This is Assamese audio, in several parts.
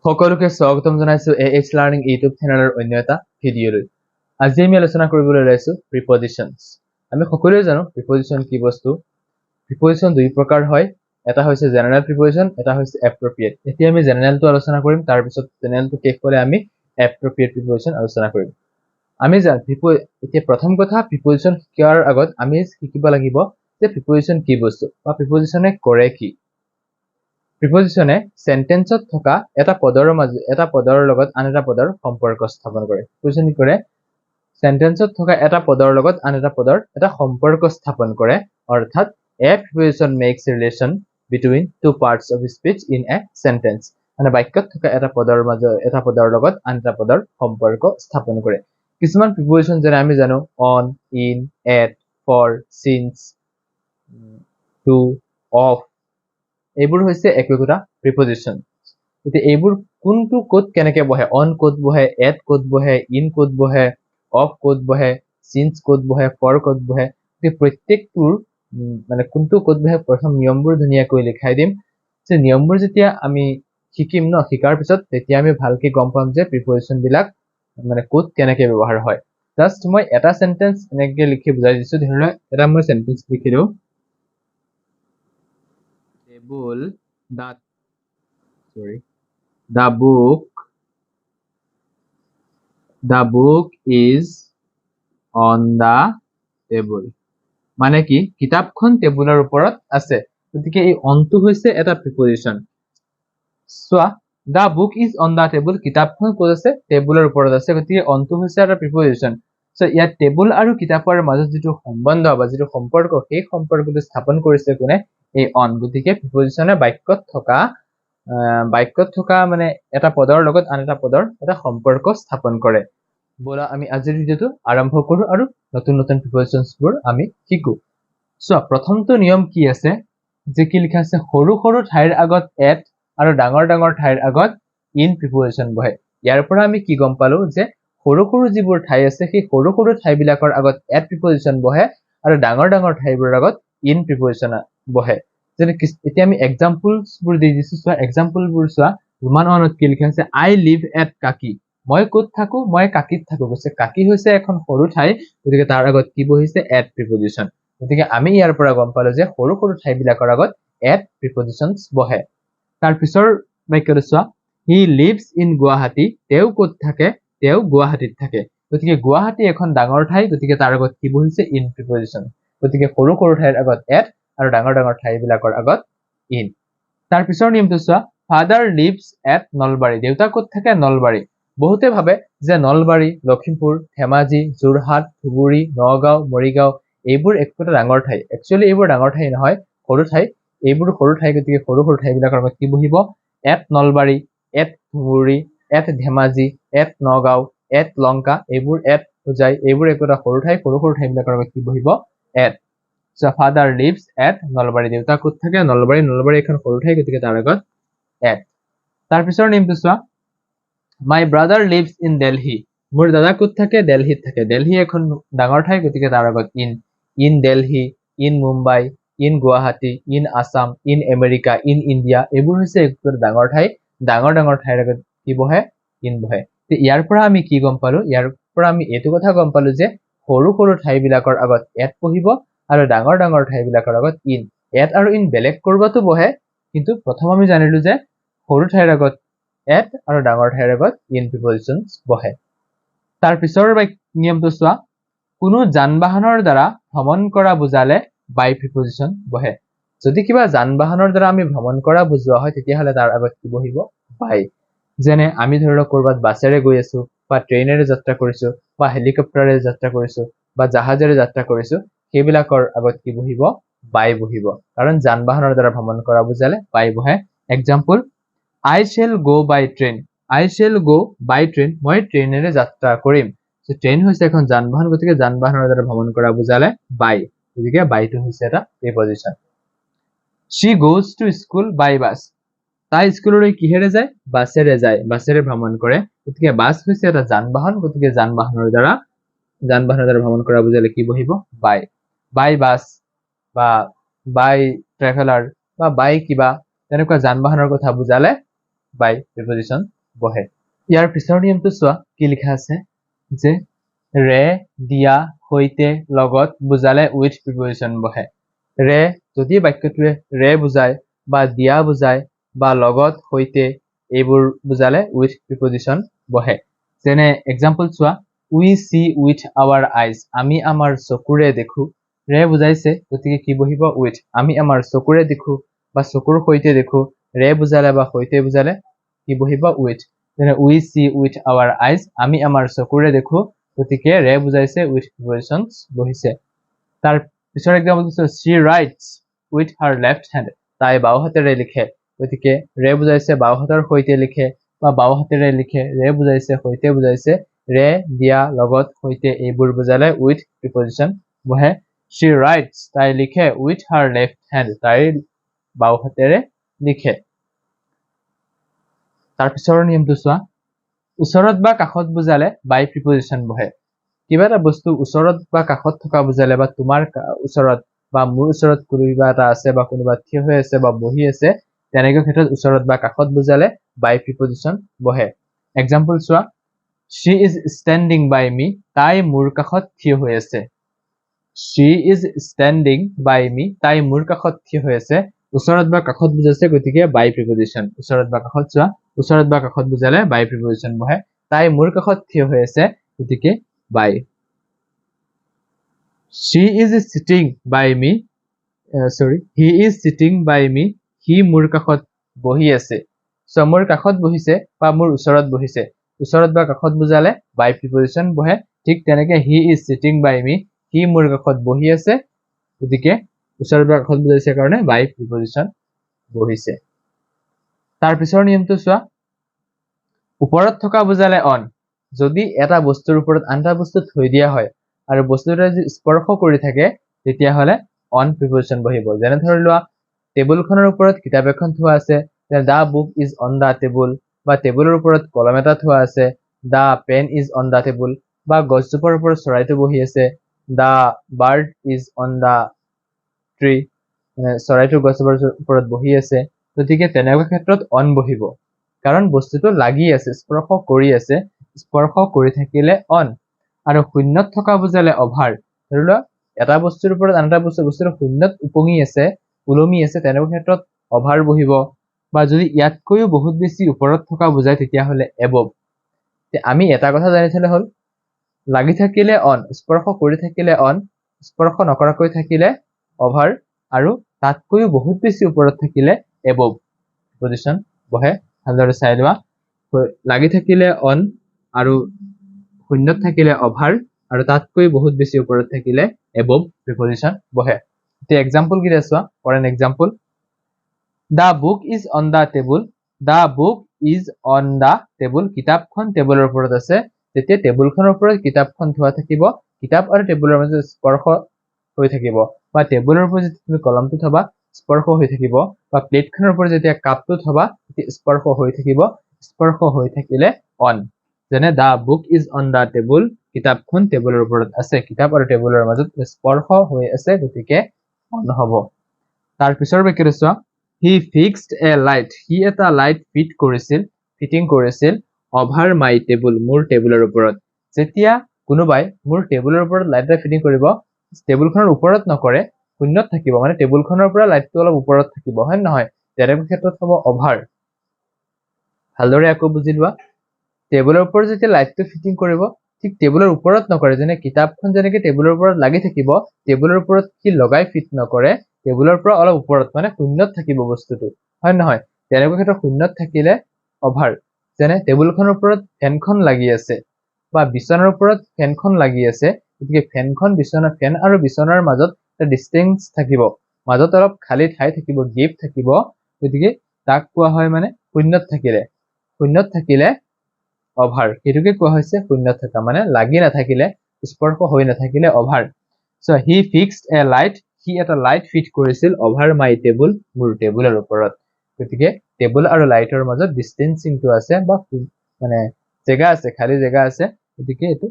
সকলোকে স্বাগতম জনাইছো এ এইচ লাৰ্ণিং ইউটিউব চেনেলৰ অন্য এটা ভিডিঅ'লৈ। আজি আমি আলোচনা কৰিবলৈ ওলাইছো প্ৰিপজিশ্যনছ। আমি সকলোৱে জানো প্ৰিপজিশ্যন কি বস্তু। প্ৰিপজিশ্যন দুই প্ৰকাৰ হয়, এটা হৈছে জেনেৰেল প্ৰিপজিশ্যন, এটা হৈছে এপ্ৰপ্ৰিয়েট। এতিয়া আমি জেনেৰেলটো আলোচনা কৰিম, তাৰপিছত জেনেৰেলটো শেষ হ'লে আমি এপ্ৰপ্ৰিয়েট প্ৰিপজিশ্যন আলোচনা কৰিম। আমি জানো এতিয়া প্ৰথম কথা, প্ৰিপজিশ্যন শিকাৰ আগত আমি শিকিব লাগিব যে প্ৰিপজিশ্যন কি বস্তু বা প্ৰিপজিশ্যনে কৰে কি। প্ৰিপজিশ্যনে চেণ্টেন্সত থকা এটা পদৰ মাজত এটা পদৰ লগত আন এটা পদৰ সম্পৰ্ক স্থাপন কৰে। প্ৰিপজিশ্যন কি কৰে? চেণ্টেন্সত থকা এটা পদৰ লগত আন এটা পদৰ এটা সম্পৰ্ক স্থাপন কৰে। অৰ্থাৎ a preposition makes relation between two parts of speech in a sentence। মানে বাক্যত থকা এটা পদৰ মাজত এটা পদৰ লগত আন এটা পদৰ সম্পৰ্ক স্থাপন কৰে। কিছুমান প্ৰিপজিশ্যন যেনে আমি জানো on, in, at, for, since, to, of, এইবোৰ হৈছে একো একোটা প্ৰিপজিশ্যন। এতিয়া এইবোৰ কোনটো ক'ত কেনেকে বহে, অন ক'ত বহে, এট ক'ত বহে, ইন ক'ত বহে, অফ ক'ত বহে, চিন্স ক'ত বহে, ফৰ ক'ত বহে, প্ৰত্যেকটোৰ মানে কোনটো ক'ত বহে প্ৰথম নিয়মবোৰ ধুনীয়াকৈ লিখাই দিম। যে নিয়মবোৰ যেতিয়া আমি শিকিম ন, শিকাৰ পিছত তেতিয়া আমি ভালকে গম পাম যে প্ৰিপজিশ্যন বিলাক মানে ক'ত কেনেকে ব্যৱহাৰ হয়। জাষ্ট মই এটা চেণ্টেন্স এনেকে লিখি বুজাই দিছো। ধৰি লোৱা এটা মই চেণ্টেন্স লিখি দিওঁ, table the sorry the book the book is on the table। মানে কি, কিতাপখন টেবুলৰ ওপৰত আছে। গতিকে এই অনটো হৈছে এটা প্ৰিপজিশ্যন। চোৱা, the book is on the table, কিতাপখন ক'ত আছে? টেবুলৰ ওপৰত আছে। গতিকে অনটো হৈছে এটা প্ৰিপজিশ্যন। চ' ইয়াত টেবুল আৰু কিতাপৰ মাজত যিটো সম্বন্ধ বা যিটো সম্পৰ্ক, সেই সম্পৰ্কটো স্থাপন কৰিছে কোনে? এই অন। গতিকে প্ৰিপজিশ্যনে বাক্যত থকা মানে এটা পদৰ লগত আন এটা পদৰ এটা সম্পৰ্ক স্থাপন কৰে। ব'লা আমি আজিৰ ভিডিঅ'টো আৰম্ভ কৰো আৰু নতুন নতুন প্ৰিপজিশ্যনছবোৰ আমি শিকো। চোৱা, প্ৰথমটো নিয়ম কি আছে, যে কি লিখা আছে, সৰু সৰু ঠাইৰ আগত এট আৰু ডাঙৰ ডাঙৰ ঠাইৰ আগত ইন প্ৰিপজিশ্যন বহে। ইয়াৰ পৰা আমি কি গম পালো যে সৰু সৰু যিবোৰ ঠাই আছে সেই সৰু সৰু ঠাইবিলাকৰ আগত এট প্ৰিপজিশ্যন বহে আৰু ডাঙৰ ডাঙৰ ঠাইবোৰৰ আগত ইন প্ৰিপজিশ্যন বহে। যেনে এতিয়া আমি এক্সাম্পলছবোৰ দি দিছো। চোৱা, এক্সাম্পলবোৰ চোৱা। ৰোমান ওৱানত কি লিখা আছে, I live at Kaki। মই ক'ত থাকো? মই কাকিত থাকো। কৈছে কাকি হৈছে এখন সৰু ঠাই, গতিকে তাৰ আগত কি বহিছে? At preposition. গতিকে আমি ইয়াৰ পৰা গম পালো যে সৰু সৰু ঠাইবিলাকৰ আগত এট প্ৰিপজিশ্যনছ বহে। তাৰ পিছৰ বাক্যটো চোৱা, he lives in Guwahati। তেওঁ ক'ত থাকে? তেওঁ গুৱাহাটীত থাকে। গতিকে গুৱাহাটী এখন ডাঙৰ ঠাই, গতিকে তাৰ আগত কি বহিছে? In preposition. গতিকে সৰু সৰু ঠাইৰ আগত এট আৰু ডাঙৰ ডাঙৰ ঠাইবিলাকৰ আগত ইন। তাৰ পিছৰ নিয়মটো চোৱা, father lives at Nalbari। দেউতা ক'ত থাকে? নলবাৰী। বহুতে ভাবে যে নলবাৰী, লখিমপুৰ, ধেমাজি, যোৰহাট, ধুবুৰী, নগাঁও, মৰিগাঁও এইবোৰ একোটা ডাঙৰ ঠাই। একচুৱেলি এইবোৰ ডাঙৰ ঠাই নহয়, সৰু ঠাই। এইবোৰ সৰু ঠাই, গতিকে সৰু সৰু ঠাইবিলাকৰ আগত কি বহিব? At Nalbari, at Dhubri, at Dhemaji, at Nagaon, at Lanka, এইবোৰ এট হোজাই, এইবোৰ একোটা সৰু ঠাই। সৰু সৰু ঠাইবিলাকৰ আগত কি বহিব? At. So father lives at Nalbari। দেউতা ক'ত থাকে? নলবাৰী। নলবাৰী এখন সৰু ঠাই, গতিকে তাৰ আগত এট। তাৰ পিছৰ নিয়মটো চোৱা, my brother lives in Delhi। মোৰ দাদা ক'ত থাকে? দেলহিত থাকে। দেলহি এখন ডাঙৰ ঠাই, গতিকে তাৰ আগত in. In Delhi, in Mumbai, in Guwahati, in Assam, in America, in India, এইবোৰ হৈছে একোটা ডাঙৰ ঠাই। ডাঙৰ ডাঙৰ ঠাইৰ আগত কি বহে? ইন বহে। ইয়াৰ পৰা আমি কি গম পালো? ইয়াৰ পৰা আমি এইটো কথা গম পালো যে সৰু সৰু ঠাইবিলাকৰ আগত এট বহিব আৰু ডাঙৰ ডাঙৰ ঠাইবিলাকৰ আগত ইন। এট আৰু ইন বেলেগ ক'ৰবাতো বহে, কিন্তু প্ৰথম আমি জানিলো যে সৰু ঠাইৰ আগত এট আৰু ডাঙৰ ঠাইৰ আগত ইন প্ৰিপজিশ্যনছ বহে। তাৰ পিছৰ নিয়মটো চোৱা, কোনো যান বাহনৰ দ্বাৰা ভ্ৰমণ কৰা বুজালে বাই প্ৰিপজিশ্যন বহে। যদি কিবা যান বাহনৰ দ্বাৰা আমি ভ্ৰমণ কৰা বুজোৱা হয়, তেতিয়াহ'লে তাৰ আগত কি বহিব? বাই। যেনে আমি ধৰি লওক ক'ৰবাত বাছেৰে গৈ আছো বা ট্ৰেইনেৰে যাত্ৰা কৰিছো বা হেলিকপ্টাৰেৰে যাত্ৰা কৰিছো বা জাহাজেৰে যাত্ৰা কৰিছো, সেইবিলাকৰ আগত কি বহিব? বাই বহিব। কাৰণ যান বাহনৰ দ্বাৰা ভ্ৰমণ কৰা বুজালে বাই বহে। Example, I shall go by train। I shall go by train, মই ট্ৰেইনেৰে যাত্ৰা কৰিম। ট্ৰেইন হৈছে এখন যান বাহন, গতিকে যান বাহনৰ দ্বাৰা ভ্ৰমণ কৰা বুজালে বাই। গতিকে বাইটো হৈছে এটা preposition. She goes to school by bus। তাই স্কুললৈ কিহেৰে যায়? বাছেৰে যায়, বাছেৰে ভ্ৰমণ কৰে। গতিকে বাছ হৈছে এটা যান বাহন, গতিকে যান বাহনৰ দ্বাৰা ভ্ৰমণ কৰা বুজালে কি বহিব? বাই। বাই বাছ বা বাই ট্ৰেভেলাৰ বা বাই কিবা, তেনেকুৱা যান বাহনৰ কথা বুজালে বাই প্ৰিপজিশ্যন বহে। ইয়াৰ পিছৰ নিয়মটো চোৱা কি লিখা আছে যে ৰে, দিয়া, সৈতে, লগত বুজালে উইথ প্ৰিপজিশ্যন বহে। ৰে, যদি বাক্যটোৱে ৰে বুজায় বা দিয়া বুজায় বা লগত, সৈতে এইবোৰ বুজালে উইথ প্ৰিপজিশ্যন বহে। যেনে এক্সাম্পল চোৱা, we see with our eyes, আমি আমাৰ চকুৰে দেখো। ৰে বুজাইছে, গতিকে কি বহিব? উইথ। আমি আমাৰ চকুৰে দেখো বা চকুৰ সৈতে দেখো। ৰে বুজালে বা সৈতে বুজালে কি বহিব? উইথ। যেনে we see with our eyes, আমি আমাৰ চকুৰে দেখো, গতিকে ৰে বুজাইছে, উইথ প্ৰিপজিশ্যন বহিছে। তাৰ পিছৰ এক্সাম্পল দিছো, she writes with her left hand, তাই বাওঁ হাতেৰে লিখে। গতিকে ৰে বুজাইছে, বাওঁ হাতৰ সৈতে লিখে বা বাওঁ হাতেৰে লিখে। ৰে বুজাইছে, সৈতে বুজাইছে। ৰে, দিয়া, লগত, সৈতে এইবোৰ বুজালে উইথ প্ৰিপজিশ্যন বহে। She writes, তাই লিখে, উইথ হাৰ লেফ্ট হেণ্ড, তাইৰ বাওঁ হাতেৰে লিখে। তাৰ পিছৰ নিয়মটো চোৱা, ওচৰত বা কাষত বুজালে বাই প্ৰিপজিশ্যন বহে। কিবা এটা বস্তু ওচৰত বা কাষত থকা বুজালে বা তোমাৰ ওচৰত বা মোৰ ওচৰত কোনোবা এটা আছে বা কোনোবা থিয় হৈ আছে বা বহি আছে, তেনেকুৱা ক্ষেত্ৰত ওচৰত বা কাষত বুজালে বাই প্ৰিপজিশ্যন বহে। এক্সাম্পল চোৱা, she is standing by me, তাই মোৰ কাষত থিয় হৈ আছে। She is standing by me, তাই মোৰ কাষত থিয় হৈ আছে। ওচৰত বা কাষত বুজাইছে, গতিকে বাই প্ৰিপজিশ্যন। ওচৰত বা কাষত চোৱা, ওচৰত বা কাষত বুজালে বাই প্ৰিপজিশ্যন বহে। তাই মোৰ কাষত থিয় হৈ আছে, গতিকে by. She is sitting by me, sorry, he is sitting by me, সি মোৰ কাষত বহি আছে। চ' মোৰ কাষত বহিছে বা মোৰ ওচৰত বহিছে, ওচৰত বা কাষত বুজালে বাই প্ৰিপজিশ্যন বহে। ঠিক তেনেকে he is sitting by me, সি মোৰ কাষত বহি আছে, গতিকে ওচৰত বা কাষত বুজাইছে কাৰণে বাই প্ৰিপজিশ্যন বহিছে। তাৰ পিছৰ নিয়মটো চোৱা, ওপৰত থকা বুজালে অন। যদি এটা বস্তুৰ ওপৰত আন এটা বস্তু থৈ দিয়া হয় আৰু বস্তুটোৱে যদি স্পৰ্শ কৰি থাকে, তেতিয়াহ'লে অন প্ৰিপজিশ্যন বহিব। যেনে ধৰি লোৱা, টেবুলখনৰ ওপৰত কিতাপ এখন থোৱা আছে, the book is on the table, বা টেবুলৰ ওপৰত কলম এটা থোৱা আছে, the pen is on the table, বা গছজোপাৰ ওপৰত চৰাইটো বহি আছে, the bird is on the tree, মানে চৰাইটো গছজোপাৰ ওপৰত বহি আছে। গতিকে তেনেকুৱা ক্ষেত্ৰত অন বহিব, কাৰণ বস্তুটো লাগি আছে, স্পৰ্শ কৰি আছে। স্পৰ্শ কৰি থাকিলে অন। আৰু শূন্যত থকা বুজালে অভাৰ। ধৰি লোৱা, এটা বস্তুৰ ওপৰত আন এটা বস্তু, বস্তুটো শূন্যত উপঙি আছে, ওলমি আছে, তেনেকুৱা ক্ষেত্ৰত অভাৰ বহিব। বা যদি ইয়াতকৈও বহুত বেছি ওপৰত থকা বুজায়, তেতিয়াহ'লে এবভ। আমি এটা কথা জানি থলে হ'ল, লাগি থাকিলে অন, স্পৰ্শ কৰি থাকিলে অন, স্পৰ্শ নকৰাকৈ থাকিলে অভাৰ, আৰু তাতকৈও বহুত বেছি ওপৰত থাকিলে এবভ পজিশ্যন বহে। ভালদৰে চাই লোৱা, লাগি থাকিলে অন আৰু শূন্যত থাকিলে অভাৰ আৰু তাতকৈ বহুত বেছি ওপৰত থাকিলে এবভ প্ৰিপজিশ্যন বহে। এতিয়া এক্সাম্পল কেইটা চোৱা। For an example, the book is on the table, the book is on the table, কিতাপখন টেবুলৰ ওপৰত আছে। যেতিয়া টেবুলখনৰ ওপৰত কিতাপখন থোৱা থাকিব, কিতাপ আৰু টেবুলৰ মাজত স্পৰ্শ হৈ থাকিব, বা টেবুলৰ ওপৰত যেতিয়া তুমি কলমটো থবা, স্পৰ্শ হৈ থাকিব, বা প্লেটখনৰ ওপৰত যেতিয়া কাপটো থবা, তেতিয়া স্পৰ্শ হৈ থাকিব। স্পৰ্শ হৈ থাকিলে অন। যেনে the book is on the table, কিতাপখন টেবুলৰ ওপৰত আছে। কিতাপ আৰু টেবুলৰ মাজত স্পৰ্শ হৈ আছে, গতিকে অন হ'ব। তাৰ পিছৰ বাক্যটো চোৱা, he fixed a light, সি এটা লাইট ফিট কৰিছিল, ফিটিং কৰিছিল, অভাৰ মাই টেবুল, মোৰ টেবুলৰ ওপৰত। যেতিয়া কোনোবাই মোৰ টেবুলৰ ওপৰত লাইট এটা ফিটিং কৰিব, টেবুলখনৰ ওপৰত নকৰে, শূন্যত থাকিব, মানে টেবুলখনৰ পৰা লাইটটো অলপ ওপৰত থাকিব, হয় নে নহয়? তেনেকুৱা ক্ষেত্ৰত হ'ব অভাৰ। ভালদৰে আকৌ বুজি লোৱা, টেবুলৰ ওপৰত যেতিয়া লাইটটো ফিটিং কৰিব, ঠিক টেবুলৰ ওপৰত নকৰে। যেনে কিতাপখন যেনেকে টেবুলৰ ওপৰত লাগি থাকিব, টেবুলৰ ওপৰত সি লগাই ফিট নকৰে, টেবুলৰ পৰা অলপ ওপৰত, মানে শূন্যত থাকিব বস্তুটো, হয় নহয়? তেনেকুৱা ক্ষেত্ৰত শূন্যত থাকিলে অভাৰ। যেনে টেবুলখনৰ ওপৰত ফেনখন লাগি আছে বা বিচনাৰ ওপৰত ফেনখন লাগি আছে, গতিকে ফেনখন বিচনা, ফেন আৰু বিচনাৰ মাজত এটা ডিষ্টেঞ্চ থাকিব, মাজত অলপ খালী ঠাই থাকিব, গেপ থাকিব, গতিকে তাক কোৱা হয় মানে শূন্যত থাকিলে, শূন্যত থাকিলে অভাৰ। সেইটোকে কোৱা হৈছে শূন্যত থকা, মানে লাগি নাথাকিলে, স্পৰ্শ হৈ নাথাকিলে over. So he fixed a light, সি এটা লাইট ফিট কৰিছিল অভাৰ মাই টেবুল, মোৰ টেবুলৰ ওপৰত। গতিকে টেবুল আৰু লাইটৰ মাজত ডিষ্টেঞ্চিংটো আছে বা মানে জেগা আছে, খালী জেগা আছে, গতিকে এইটো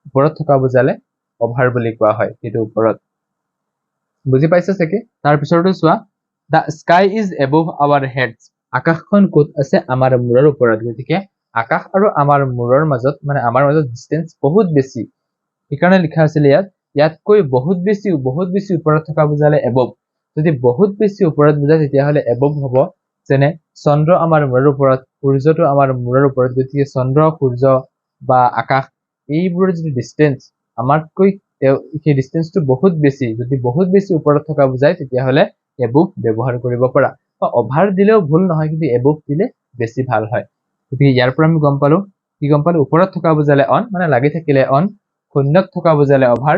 ওপৰত থকা বুজালে অভাৰ বুলি কোৱা হয়। সেইটো ওপৰত বুজি পাইছা চাগে। তাৰ পিছৰটো চোৱা, the sky is above our heads, আকাশখন ক'ত আছে? আমাৰ মূৰৰ ওপৰত। গতিকে আকাশ আৰু আমাৰ মূৰৰ মাজত, মানে আমাৰ মাজত ডিষ্টেঞ্চ বহুত বেছি, সেইকাৰণে লিখা আছিলে ইয়াত ইয়াতকৈ বহুত বেছি, বহুত বেছি ওপৰত থকা বুজালে এবভ। যদি বহুত বেছি ওপৰত বুজায় তেতিয়াহ'লে এবভ হ'ব। যেনে চন্দ্ৰ আমাৰ মূৰৰ ওপৰত, সূৰ্যটো আমাৰ মূৰৰ ওপৰত, গতিকে চন্দ্ৰ, সূৰ্য বা আকাশ এইবোৰৰ যিটো ডিষ্টেঞ্চ আমাতকৈ সেই ডিষ্টেঞ্চটো বহুত বেছি, যদি বহুত বেছি ওপৰত থকা বুজায় তেতিয়াহ'লে এবভ ব্যৱহাৰ কৰিব পাৰা। বা অভাৰ দিলেও ভুল নহয়, কিন্তু এবভ দিলে বেছি ভাল হয়। গতিকে ইয়াৰ পৰা আমি গম পালো, কি গম পালো? ওপৰত থকা বুজালে অন, মানে লাগি থাকিলে অন, শূন্যত থকা বুজালে অভাৰ,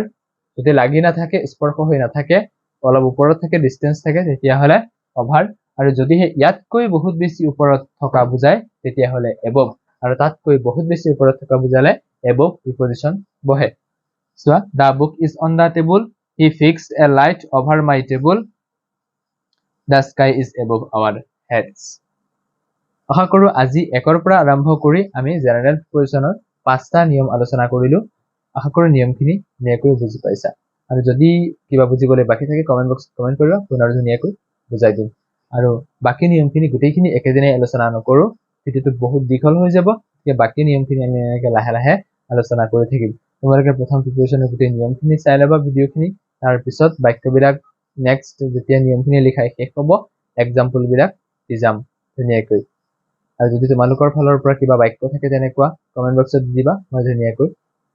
যদি লাগি নাথাকে, স্পৰ্শ হৈ নাথাকে, অলপ ওপৰত থাকে, ডিষ্টেঞ্চ থাকে, তেতিয়াহ'লে অভাৰ, আৰু যদিহে ইয়াতকৈ বহুত বেছি ওপৰত থকা বুজায় তেতিয়াহ'লে এবভ, আৰু তাতকৈ বহুত বেছি ওপৰত থকা বুজালে এবভ প্ৰিপজিশ্যন বহে। চোৱা, the book is on the table, he fixed a light over my table, the sky is above our heads. আশা কৰোঁ আজি একৰ পৰা আৰম্ভ কৰি আমি জেনেৰেল প্ৰিপজিশ্যনৰ 5টা নিয়ম আলোচনা কৰিলোঁ। আশা কৰোঁ নিয়মখিনি ধুনীয়াকৈ বুজি পাইছা, আৰু যদি কিবা বুজিবলৈ বাকী থাকে কমেণ্ট বক্সত কমেণ্ট কৰিবা, পুনৰ ধুনীয়াকৈ বুজাই দিম। আৰু বাকী নিয়মখিনি গোটেইখিনি একেদিনাই আলোচনা নকৰোঁ, ভিডিঅ'টো বহুত দীঘল হৈ যাব, গতিকে বাকী নিয়মখিনি আমি এনেকৈ লাহে লাহে আলোচনা কৰি থাকিম। তোমালোকে প্ৰথম প্ৰিপজিশ্যনৰ গোটেই নিয়মখিনি চাই ল'বা ভিডিঅ'খিনি, তাৰপিছত বাক্যবিলাক নেক্সট যেতিয়া নিয়মখিনি লিখাই শেষ হ'ব এক্সাম্পলবিলাক দি যাম ধুনীয়াকৈ। আৰু যদি তোমালোকৰ ফালৰ পৰা কিবা বাক্য থাকে তেনেকুৱা কমেণ্ট বক্সত দি দিবা, মই ধুনীয়াকৈ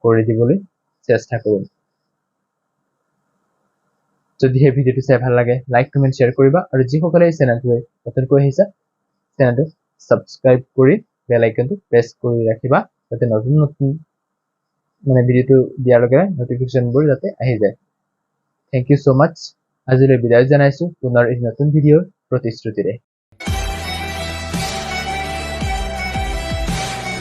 কৰি দিবলৈ চেষ্টা কৰিম। যদিহে ভিডিঅ'টো চাই ভাল লাগে লাইক, কমেণ্ট, শ্বেয়াৰ কৰিবা, আৰু যিসকলে এই চেনেলটোৱে নতুনকৈ আহিছা চেনেলটো ছাবস্ক্ৰাইব কৰি বেল আইকনটো প্ৰেছ কৰি ৰাখিবা, যাতে নতুন নতুন মানে ভিডিঅ'টো দিয়াৰ লগে লগে নটিফিকেশ্যনবোৰ যাতে আহি যায়। Thank you so মাছ। আজিলৈ বিদায় জনাইছোঁ, পুনৰ এটি নতুন ভিডিঅ'ৰ প্ৰতিশ্ৰুতিৰে।